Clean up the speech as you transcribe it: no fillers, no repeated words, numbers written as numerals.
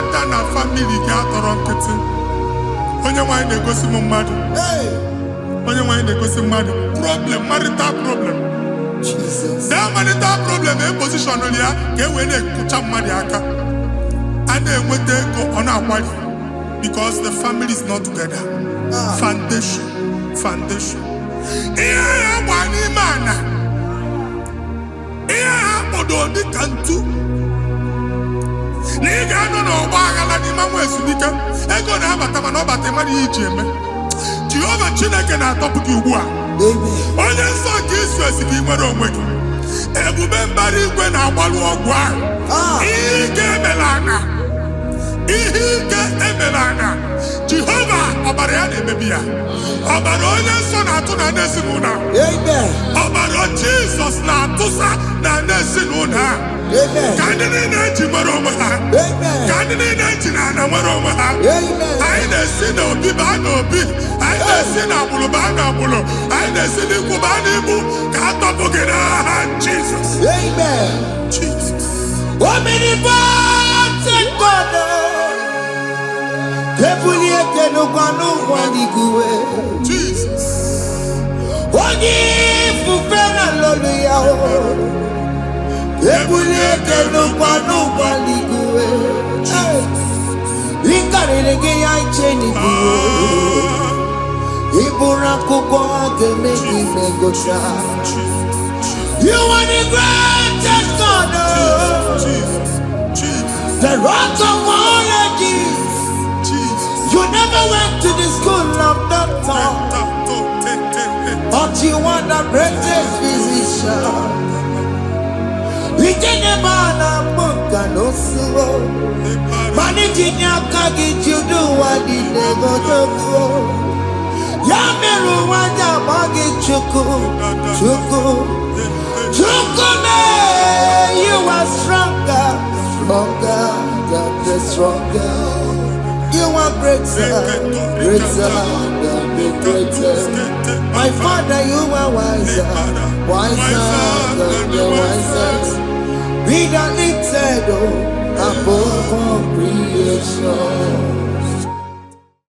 Bata na family gị atọrọ nkịtị. Onye nwaanyị na-egosi m mmadụ. Hey, Onye nwaanyị na-egosi mmadụ problem, marital problem. Jesus. That marital problem e position ya ka e wee na-ekụcha mmadụ aka. A na-enweta ego, ọ na-akwali because the family is not together. Ah. Foundation, foundation. Ihe ya gba n'ime ana, ihe ha kpọdo dị ka ntu, na ị ga-anọ n'ọgba aghara n'ime nwa ezumike. Ego na-abata, mana ọ bata, mmadụ ihe iji eme. Jehova Chineke na-atọpụ gị ugbu a. Amen. Onye nsọ nke Isu esi gị nwere onwe gị. Ebube mbara igwe na-agbalụ ọgwụ ahụ. Ah. Ihe ike emela anya, ihe ike emela anya. Jehova, ọbara ya na-emebi ya. Ọbara onye nsọ na-atụ na ndị ezinụlọ a. Amen. Ọbara Jizọs na-atụsa na ndị ezinụlọ a. Amen. Ka ndị niile eji nwere onwe ha. Amen. Ka ndị niile eji na ana nwere onwe ha. Amen. Anyị na-esi n'obi baa n'obi, anyị na-esi n'agbụrụ baa n'agbụrụ, anyị na-esi n'ikwu baa n'ikwu, ka a tọpụ gị n'aha Jizọs. Amen. Jizọs. Omnipotent God. Ebuli eke n'ụkwa n'ụwa n'iguwe. Jizọs. Onye ifufe na lolu ya o. Ebuli eke n'ụkwa n'ụwa n'iguwe. Ị karịrị gị ya iche n'iguwe. Ị bụrụ akwụkwọ a ga-eme gị megocha. You are the greatest God, oh, Jesus, Jesus, the rock of all ages. Jesus. You never went to the school of doctor, but you are the greatest physician. Ijene mana n'osuo, mana itinye aka gị jide ụwa niile godogo. Ya mere ụwa ji agba gị Chukwu, Chukwu, Chukwu mee. You are stronger, stronger than the stronger. You are greater, greater than the greatest. My Father, you are wiser, wiser than the wisest. Be thou lifted oh, above all creation.